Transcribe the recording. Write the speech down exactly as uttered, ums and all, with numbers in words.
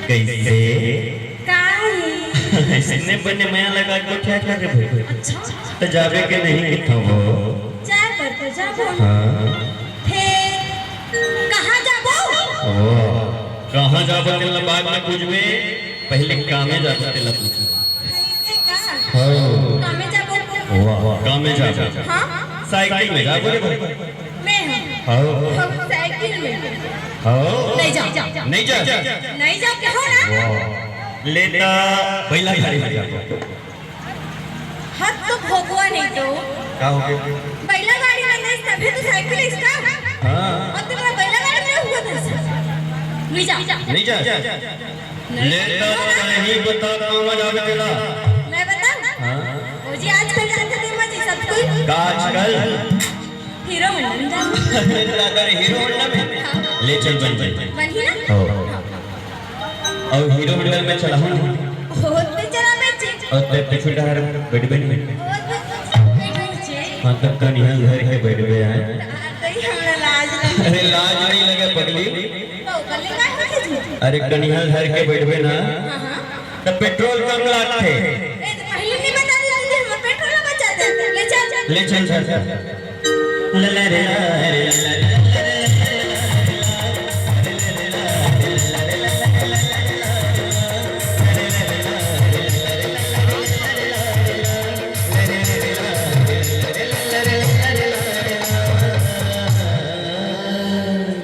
कइसे? का हे? अइसने बने मया लगा के गोठिया कर रे भाई। अच्छा। त जाबे के नहीं किथों वो? जाए बर तो जाबो। हाँ। फेर कहाँ जाबो? ओ, कहाँ जाबो तेला बाद में पूछबे, पहले कामे जाबो तेला पूछबे। अइसे का? हाँ। कामे जाबो? वाह, वाह। कामे जाबो। हाँ? साइकिल में जाबो रे भाई। मैं हूँ। हाँ। हम साइकिल में। हाँ। नहीं जा। नहीं जा। नहीं जा के हो ना? वाह। ले त बइला गाड़ी में जाबो। हद तो भगवान है तो। का हो गया? बइला गाड़ी में नहीं, तभी तो साइकिल इसका। हाँ। अउ तुमरा बइला गाड़ी में हुआ था। नहीं जा। नहीं जा। नहीं। ले तो नहीं बता, कहाँ जाबे तेला? मैं बताऊँ? हाँ। वो जी आजकल जाते थे मजे सब कोई। का आजकल? हीरो होंडा में जाबो। अरे दादा रे, हीरो होंडा में? हाँ। ले चल बन बन। बन ही ना? हो। हाँ। अउ हीरो होंडा में चलाहूँ ना? हो, ते चलाबे जी। अउ ते पीछू डहर बइठबे नहीं? हो, ते पीछू बइठबे जी। हाँ, त कनिहा ल धर के बइठबे आय। हाँ, त ही हमरा लाज लगे। अरे लाज नहीं लगे पगली। तो कर ले का होथे जी? अरे कनिहा ल धर के बइठबे ना। हाँ, हाँ। त पेट्रोल कम लागथे। ए, त पहले नहीं बता देते, हम पेट्रोल बचा देते। ले चल। ले चल, चल, चल। ला, ला, रे, ला, रे, ला, ला, रे।